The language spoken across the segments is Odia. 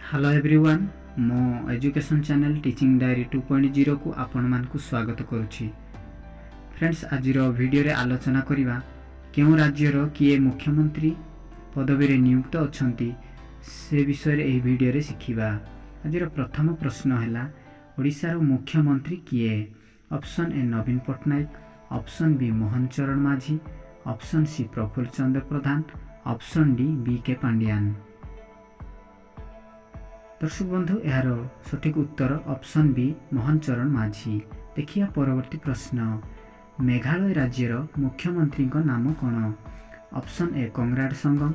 ହ୍ୟାଲୋ ଏଭ୍ରିୱାନ୍, ମୋ ଏଜୁକେସନ୍ ଚ୍ୟାନେଲ୍ ଟିଚିଂ ଡାଏରୀ 2.0କୁ ଆପଣମାନଙ୍କୁ ସ୍ୱାଗତ କରୁଛି। ଫ୍ରେଣ୍ଡସ୍, ଆଜିର ଭିଡ଼ିଓରେ ଆଲୋଚନା କରିବା କେଉଁ ରାଜ୍ୟର କିଏ ମୁଖ୍ୟମନ୍ତ୍ରୀ ପଦବୀରେ ନିଯୁକ୍ତ ଅଛନ୍ତି, ସେ ବିଷୟରେ ଏହି ଭିଡ଼ିଓରେ ଶିଖିବା। ଆଜିର ପ୍ରଥମ ପ୍ରଶ୍ନ ହେଲା, ଓଡ଼ିଶାର ମୁଖ୍ୟମନ୍ତ୍ରୀ କିଏ? Option A Naveen Patnaik, option B Mohan Charan Majhi, option C Prafulla Chandra Pradhan, option D V K Pandian. ଦର୍ଶକ ବନ୍ଧୁ, ଏହାର ସଠିକ୍ ଉତ୍ତର ଅପସନ୍ ବି ମୋହନ ଚରଣ ମାଝୀ। ଦେଖିବା ପରବର୍ତ୍ତୀ ପ୍ରଶ୍ନ। ମେଘାଳୟ ରାଜ୍ୟର ମୁଖ୍ୟମନ୍ତ୍ରୀଙ୍କ ନାମ କ'ଣ? Option A Conrad Sangma,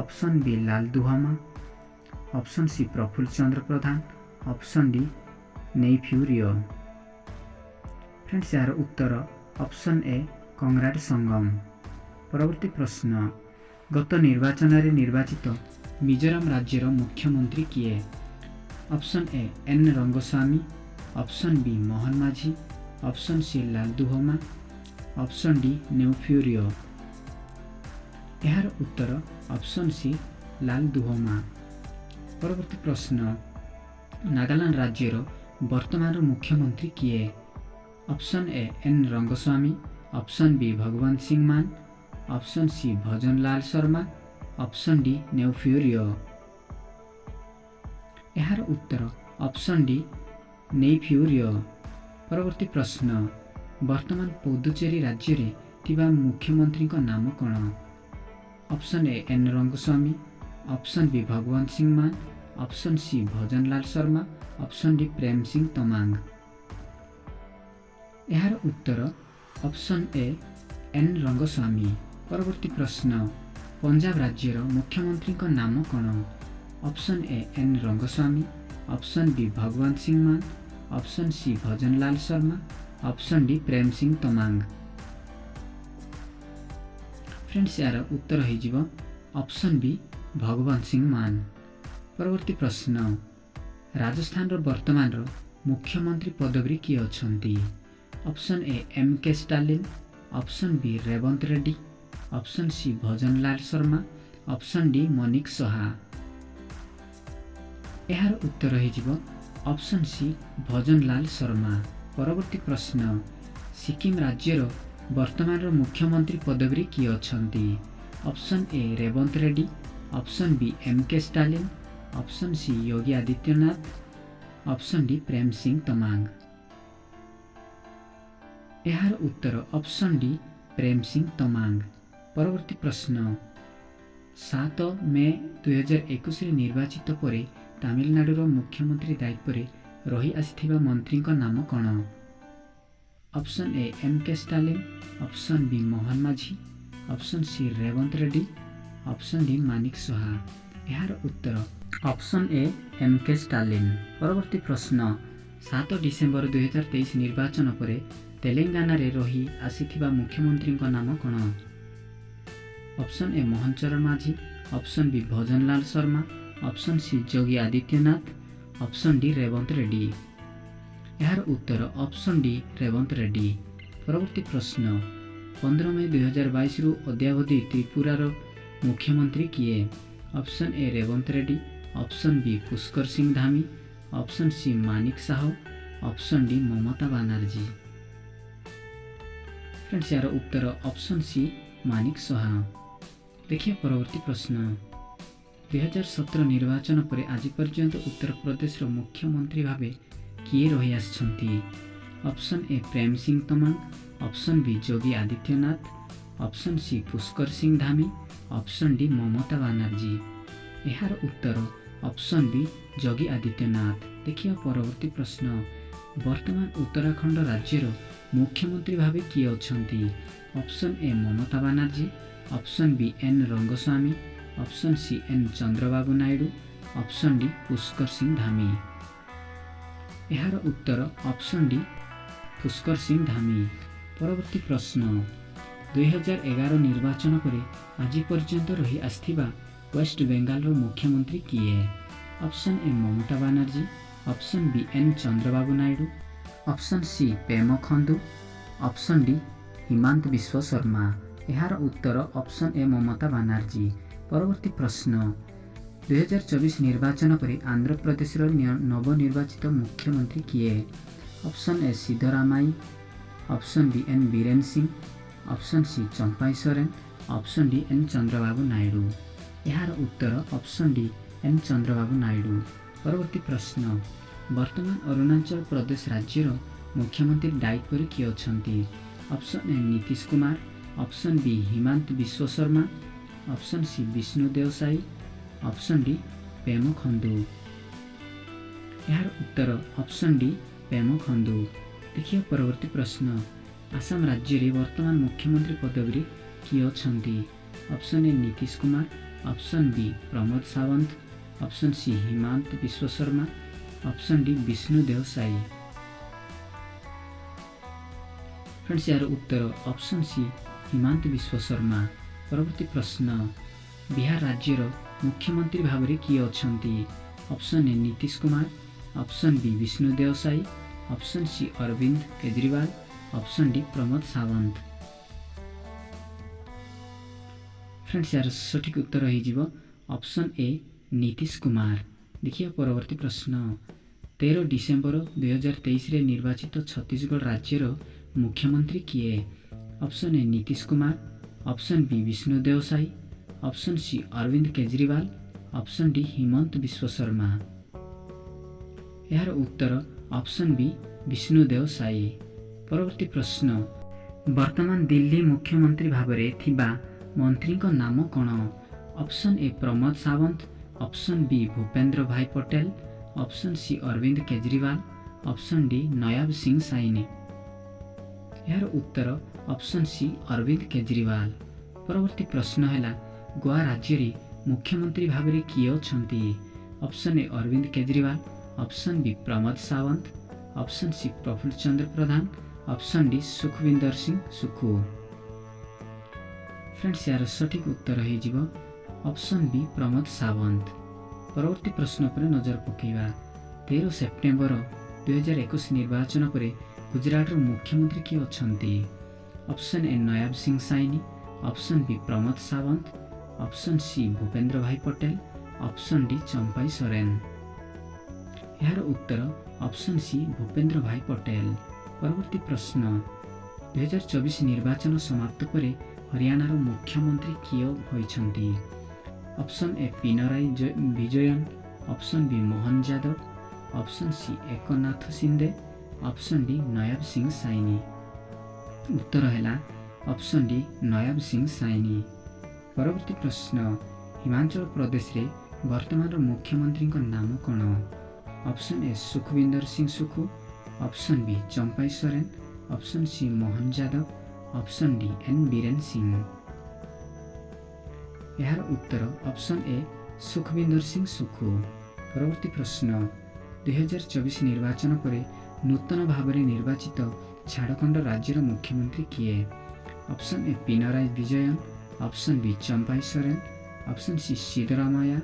option B Lal Duhoma, option C Prafulla Chandra Pradhan, option D Neiphiu Rio. Friends, ଏହାର ଉତ୍ତର ଅପସନ୍ ଏ କଂରାଡ ସଙ୍ଗମ। ପରବର୍ତ୍ତୀ ପ୍ରଶ୍ନ, ଗତ ନିର୍ବାଚନରେ ନିର୍ବାଚିତ ମିଜୋରାମ ରାଜ୍ୟର ମୁଖ୍ୟମନ୍ତ୍ରୀ କିଏ? Option A N Rangaswamy, option B Mohan Majhi, option C Lalduhoma, option D Neiphiu Rio. ଏହାର ଉତ୍ତର ଅପସନ୍ ସି ଲାଲଦୁହୋମା। ପରବର୍ତ୍ତୀ ପ୍ରଶ୍ନ, ନାଗାଲାଣ୍ଡ ରାଜ୍ୟର ବର୍ତ୍ତମାନର ମୁଖ୍ୟମନ୍ତ୍ରୀ କିଏ? Option A N Rangaswamy, option B Bhagwant Singh Mann, option C Bhajan Lal Sharma, option D Neiphiu Rio. ଏହାର ଉତ୍ତର ଅପସନ୍ ଡି ନେଇଫ୍ୟୁ ରିଓ। ପରବର୍ତ୍ତୀ ପ୍ରଶ୍ନ, ବର୍ତ୍ତମାନ ପୁଦୁଚେରୀ ରାଜ୍ୟରେ ଥିବା ମୁଖ୍ୟମନ୍ତ୍ରୀଙ୍କ ନାମ କ'ଣ? Option A N Rangaswamy, option B Bhagwant Singh Mann, option C Bhajan Lal Sharma, option D Prem Singh Tamang. ଏହାର ଉତ୍ତର ଅପସନ୍ ଏ ଏନ୍ ରଙ୍ଗସ୍ୱାମୀ। ପରବର୍ତ୍ତୀ ପ୍ରଶ୍ନ, ପଞ୍ଜାବ ରାଜ୍ୟର ମୁଖ୍ୟମନ୍ତ୍ରୀଙ୍କ ନାମ କ'ଣ? Option A N Rangaswamy, option B Bhagwant Singh Mann, option C Bhajan Lal Sharma, option D Prem Singh Tamang. Friends, ଏହାର ଉତ୍ତର ହେଇଯିବ ଅପସନ୍ ବି ଭଗବନ୍ତ ସିଂ ମାନ। ପରବର୍ତ୍ତୀ ପ୍ରଶ୍ନ, ରାଜସ୍ଥାନର ବର୍ତ୍ତମାନର ମୁଖ୍ୟମନ୍ତ୍ରୀ ପଦବୀରେ କିଏ ଅଛନ୍ତି? Option A M K Stalin, option B Revanth Reddy, option C Bhajan Lal Sharma, option D Manik Saha. ଏହାର ଉତ୍ତର ହେଇଯିବ ଅପସନ୍ ସି ଭଜନ ଲାଲ ଶର୍ମା। ପରବର୍ତ୍ତୀ ପ୍ରଶ୍ନ, ସିକିମ ରାଜ୍ୟର ବର୍ତ୍ତମାନର ମୁଖ୍ୟମନ୍ତ୍ରୀ ପଦବୀରେ କିଏ ଅଛନ୍ତି? Option A Revanth Reddy, option B M K Stalin, option C Yogi Adityanath, option D Prem Singh Tamang. ଏହାର ଉତ୍ତର ଅପସନ୍ ଡି ପ୍ରେମ ସିଂ ତମାଙ୍ଗ। ପରବର୍ତ୍ତୀ ପ୍ରଶ୍ନ, 7 ମେ 2021ରେ ନିର୍ବାଚିତ ପରେ ତାମିଲନାଡୁର ମୁଖ୍ୟମନ୍ତ୍ରୀ ଦାୟିତ୍ୱରେ ରହି ଆସିଥିବା ମନ୍ତ୍ରୀଙ୍କ ନାମ କ'ଣ? Option A M K Stalin, option B Mohan Majhi, option C Revanth Reddy, option D Manik Saha. ଏହାର ଉତ୍ତର option A M K Stalin. ପରବର୍ତ୍ତୀ ପ୍ରଶ୍ନ, 7 ଡିସେମ୍ବର 2023 ନିର୍ବାଚନ ପରେ ତେଲେଙ୍ଗାନାରେ ରହି ଆସିଥିବା ମୁଖ୍ୟମନ୍ତ୍ରୀଙ୍କ ନାମ କ'ଣ? Option A Mohan Charan Majhi, option B Bhajan Lal Sharma, option C Yogi Adityanath, option D Revanth Reddy. ଏହାର ଉତ୍ତର ଅପସନ୍ ଡି ରେବନ୍ତ ରେଡ୍ଡି। ପରବର୍ତ୍ତୀ ପ୍ରଶ୍ନ, 15 ମେ 2022ରୁ ଅଦ୍ୟାବଧି ତ୍ରିପୁରାର ମୁଖ୍ୟମନ୍ତ୍ରୀ କିଏ? Option A Revanth Reddy, option B Pushkar Singh Dhami, option C Manik Saha, option D Mamata Banerjee. Friends, ଏହାର ଉତ୍ତର ଅପସନ୍ ସି ମାନିକ ସାହା। ଦେଖିବା ପରବର୍ତ୍ତୀ ପ୍ରଶ୍ନ, 2017 ନିର୍ବାଚନ ପରେ ଆଜି ପର୍ଯ୍ୟନ୍ତ ଉତ୍ତରପ୍ରଦେଶର ମୁଖ୍ୟମନ୍ତ୍ରୀ ଭାବେ କିଏ ରହିଆସିଛନ୍ତି? Option A Prem Singh Tamang, option B Yogi Adityanath, option C Pushkar Singh Dhami, option D Mamata Banerjee. ଏହାର ଉତ୍ତର ଅପସନ୍ ବି ଯୋଗୀ ଆଦିତ୍ୟନାଥ। ଦେଖିବା ପରବର୍ତ୍ତୀ ପ୍ରଶ୍ନ, ବର୍ତ୍ତମାନ ଉତ୍ତରାଖଣ୍ଡ ରାଜ୍ୟର ମୁଖ୍ୟମନ୍ତ୍ରୀ ଭାବେ କିଏ ଅଛନ୍ତି? Option A Mamata Banerjee, option B N Rangaswamy, option C N Chandrababu Naidu, option D Pushkar Singh Dhami. ଏହାର ଉତ୍ତର ଅପସନ୍ ଡି ପୁଷ୍କର ସିଂ ଧାମୀ। ପରବର୍ତ୍ତୀ ପ୍ରଶ୍ନ, 2011 ନିର୍ବାଚନ ପରେ ଆଜି ପର୍ଯ୍ୟନ୍ତ ରହି ଆସିଥିବା ୱେଷ୍ଟ ବେଙ୍ଗାଲର ମୁଖ୍ୟମନ୍ତ୍ରୀ କିଏ? Option A Mamata Banerjee, option B N Chandrababu Naidu, option C Pema Khandu, option D Himanta Biswa Sarma. ଏହାର ଉତ୍ତର ଅପସନ୍ ଏ ମମତା ବାନାର୍ଜୀ। ପରବର୍ତ୍ତୀ ପ୍ରଶ୍ନ, 2024 ନିର୍ବାଚନ ପରେ ଆନ୍ଧ୍ରପ୍ରଦେଶର ନବନିର୍ବାଚିତ ମୁଖ୍ୟମନ୍ତ୍ରୀ କିଏ? Option A Siddaramaiah, option B N Biren Singh, option C Champai Soren, option D N Chandrababu Naidu. ଏହାର ଉତ୍ତର option D N Chandrababu Naidu. ପରବର୍ତ୍ତୀ ପ୍ରଶ୍ନ, ବର୍ତ୍ତମାନ ଅରୁଣାଚଳ ପ୍ରଦେଶ ରାଜ୍ୟର ମୁଖ୍ୟମନ୍ତ୍ରୀ ଦାୟିତ୍ୱରେ କିଏ ଅଛନ୍ତି? Option A Nitish Kumar, option B Himanta Biswa Sarma, option C Vishnu Deo Sai, option D Pema Khandu. ଏହାର ଉତ୍ତର ଅପସନ୍ ଡି ପେମ ଖଣ୍ଡୁ। ଦେଖିବା ପରବର୍ତ୍ତୀ ପ୍ରଶ୍ନ, ଆସାମ ରାଜ୍ୟରେ ବର୍ତ୍ତମାନ ମୁଖ୍ୟମନ୍ତ୍ରୀ ପଦବୀରେ କିଏ ଅଛନ୍ତି? Option A Nitish Kumar, option B Pramod Sawant, option C Himanta Biswa Sarma, option D Vishnu Deo Sai. Friends, ଏହାର ଉତ୍ତର ଅପସନ୍ ସି ହିମାନ୍ତ ବିଶ୍ୱ ଶର୍ମା। ପରବର୍ତ୍ତୀ ପ୍ରଶ୍ନ, ବିହାର ରାଜ୍ୟର ମୁଖ୍ୟମନ୍ତ୍ରୀ ଭାବରେ କିଏ ଅଛନ୍ତି? Option A Nitish Kumar, option B Vishnu Deo Sai, option C Arvind Kejriwal, option D Pramod Sawant. Friends, ଏହାର ସଠିକ୍ ଉତ୍ତର ହୋଇଯିବ ଅପସନ୍ ଏ ନୀତିଶ କୁମାର। ଦେଖିବା ପରବର୍ତ୍ତୀ ପ୍ରଶ୍ନ, 13 ଡିସେମ୍ବର 2023ରେ ନିର୍ବାଚିତ ଛତିଶଗଡ଼ ରାଜ୍ୟର ମୁଖ୍ୟମନ୍ତ୍ରୀ କିଏ? Option A Nitish Kumar, option B Vishnu Deo Sai, option C Arvind Kejriwal, option D Himanta Biswa Sarma. ଏହାର ଉତ୍ତର ଅପସନ୍ ବି ବିଷ୍ଣୁ ଦେଓସାଇ। ପରବର୍ତ୍ତୀ ପ୍ରଶ୍ନ, ବର୍ତ୍ତମାନ ଦିଲ୍ଲୀ ମୁଖ୍ୟମନ୍ତ୍ରୀ ଭାବରେ ଥିବା ମନ୍ତ୍ରୀଙ୍କ ନାମ କ'ଣ? Option A Pramod Sawant, option B Bhupendra Bhai Patel, option C Arvind Kejriwal, option D Nayab Singh Saini. ଏହାର ଉତ୍ତର ଅପସନ୍ ସି ଅରବିନ୍ଦ କେଜରିୱାଲ। ପରବର୍ତ୍ତୀ ପ୍ରଶ୍ନ ହେଲା, ଗୋଆ ରାଜ୍ୟରେ ମୁଖ୍ୟମନ୍ତ୍ରୀ ଭାବରେ କିଏ ଅଛନ୍ତି? Option A Arvind Kejriwal, option B Pramod Sawant, option C Praful Chandra Pradhan, option D Sukhvinder Singh Sukhu. Friends, ଏହାର ସଠିକ୍ ଉତ୍ତର ହୋଇଯିବ ଅପସନ୍ ବି ପ୍ରମୋଦ ସାୱନ୍ତ। ପରବର୍ତ୍ତୀ ପ୍ରଶ୍ନ ଉପରେ ନଜର ପକାଇବା। 13 ସେପ୍ଟେମ୍ବର 2021 ନିର୍ବାଚନ ପରେ ଗୁଜରାଟର ମୁଖ୍ୟମନ୍ତ୍ରୀ କିଏ ଅଛନ୍ତି? Option A Nayab Singh Saini, option B Pramod Sawant, option C Bhupendra Bhai Patel, option D Champai Soren. ଏହାର ଉତ୍ତର ଅପସନ୍ ସି ଭୂପେନ୍ଦ୍ର ଭାଇ ପଟେଲ। ପରବର୍ତ୍ତୀ ପ୍ରଶ୍ନ, 2024 ନିର୍ବାଚନ ସମାପ୍ତ ପରେ ହରିୟାଣାର ମୁଖ୍ୟମନ୍ତ୍ରୀ କିଏ ହୋଇଛନ୍ତି? Option A Pinarayi Vijayan, option B Mohan Yadav, option C Eknath Shinde, option D Nayab Singh Saini. ଉତ୍ତର ହେଲା ଅପସନ୍ ଡି ନୟାବ ସିଂ ସାଇନି। ପରବର୍ତ୍ତୀ ପ୍ରଶ୍ନ, ହିମାଚଳ ପ୍ରଦେଶରେ ବର୍ତ୍ତମାନର ମୁଖ୍ୟମନ୍ତ୍ରୀଙ୍କ ନାମ କ'ଣ? Option A Sukhvinder Singh Sukhu, option B Champai Soren, option C Mohan Yadav, option D N Biren Singh. ଏହାର ଉତ୍ତର ଅପସନ୍ ଏ ସୁଖବିନ୍ଦର ସିଂ ସୁଖୁ। ପରବର୍ତ୍ତୀ ପ୍ରଶ୍ନ, 2024 ନିର୍ବାଚନ ପରେ ନୂତନ ଭାବରେ ନିର୍ବାଚିତ ଝାଡ଼ଖଣ୍ଡ ରାଜ୍ୟର ମୁଖ୍ୟମନ୍ତ୍ରୀ କିଏ? Option A Pinarayi Vijayan, option B Champai Soren, option C Siddaramaiah,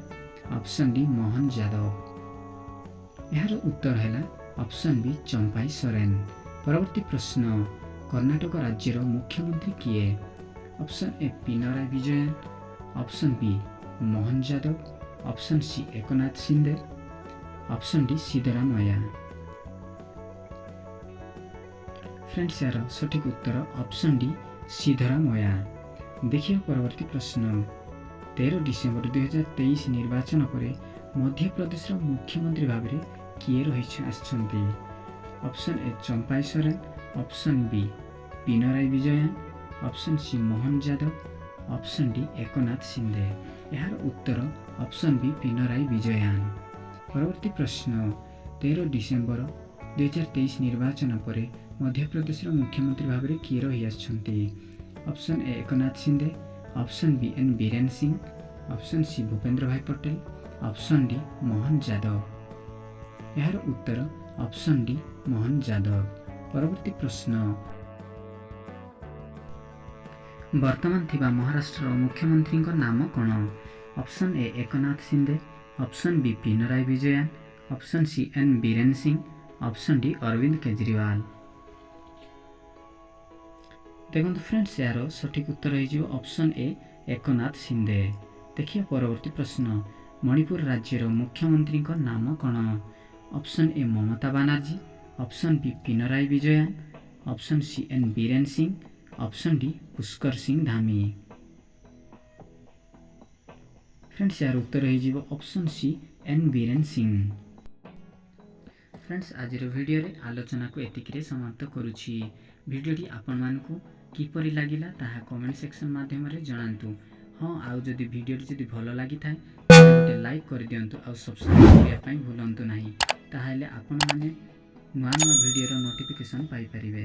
option D Mohan Yadav. ଏହାର ଉତ୍ତର ହେଲା ଅପସନ୍ ବି ଚମ୍ପାଇ ସୋରେନ। ପରବର୍ତ୍ତୀ ପ୍ରଶ୍ନ, କର୍ଣ୍ଣାଟକ ରାଜ୍ୟର ମୁଖ୍ୟମନ୍ତ୍ରୀ କିଏ? Option A Pinarayi Vijayan, option B Mohan Yadav, option C Eknath Shinde, option D Siddaramaiah. Friends, ଏହାର ସଠିକ୍ ଉତ୍ତର ଅପସନ୍ ଡି ସିଦ୍ଧରାମୟା। ଦେଖିବା ପରବର୍ତ୍ତୀ ପ୍ରଶ୍ନ, 13 ଡିସେମ୍ବର 2023 ନିର୍ବାଚନ ପରେ ମଧ୍ୟପ୍ରଦେଶର ମୁଖ୍ୟମନ୍ତ୍ରୀ ଭାବରେ କିଏ ରହି ଆସିଛନ୍ତି? Option A Champai Soren, option B Pinarayi Vijayan, option C Mohan Yadav, option D Eknath Shinde. ଏହାର ଉତ୍ତର ଅପସନ୍ ବି ପିନରାଇ ବିଜୟାନ। ପରବର୍ତ୍ତୀ ପ୍ରଶ୍ନ, 13 ଡିସେମ୍ବର 2023 ନିର୍ବାଚନ ପରେ ମଧ୍ୟପ୍ରଦେଶର ମୁଖ୍ୟମନ୍ତ୍ରୀ ଭାବରେ କିଏ ରହିଆସିଛନ୍ତି? Option A Eknath Shinde, option B N Biren Singh, option C Bhupendra Bhai Patel, option D Mohan Yadav. ଏହାର ଉତ୍ତର ଅପସନ୍ ଡି ମୋହନ ଯାଦବ। ପରବର୍ତ୍ତୀ ପ୍ରଶ୍ନ, ବର୍ତ୍ତମାନ ଥିବା ମହାରାଷ୍ଟ୍ରର ମୁଖ୍ୟମନ୍ତ୍ରୀଙ୍କ ନାମ କ'ଣ? Option A Eknath Shinde, option B Pinarayi Vijayan, option C N Biren Singh, option D Arvind Kejriwal. ଦେଖନ୍ତୁ ଫ୍ରେଣ୍ଡସ୍, ଏହାର ସଠିକ୍ ଉତ୍ତର ହୋଇଯିବ ଅପସନ୍ ଏ ଏକନାଥ ସିନ୍ଦେ। ଦେଖିବା ପରବର୍ତ୍ତୀ ପ୍ରଶ୍ନ, ମଣିପୁର ରାଜ୍ୟର ମୁଖ୍ୟମନ୍ତ୍ରୀଙ୍କ ନାମ କ'ଣ? Option A Mamata Banerjee, option B Pinarayi Vijayan, option C N Biren Singh, option D Pushkar Singh Dhami. Friends, ଏହାର ଉତ୍ତର ହେଇଯିବ option C N Biren Singh. Friends, ଆଜିର ଭିଡ଼ିଓରେ ଆଲୋଚନାକୁ ଏତିକିରେ ସମାପ୍ତ କରୁଛି। ଭିଡ଼ିଓଟି ଆପଣମାନଙ୍କୁ କିପରି ଲାଗିଲା ତାହା କମେଣ୍ଟ ସେକ୍ସନ୍ ମାଧ୍ୟମରେ ଜଣାନ୍ତୁ। ହଁ, ଆଉ ଯଦି ଭିଡ଼ିଓଟି ଯଦି ଭଲ ଲାଗିଥାଏ ତାହେଲେ ଗୋଟେ ଲାଇକ୍ କରିଦିଅନ୍ତୁ ଆଉ ସବସ୍କ୍ରାଇବ୍ କରିବା ପାଇଁ ଭୁଲନ୍ତୁ ନାହିଁ। ତାହେଲେ ଆପଣମାନେ ନୂଆ ନୂଆ ଭିଡ଼ିଓର ନୋଟିଫିକେସନ୍ ପାଇପାରିବେ।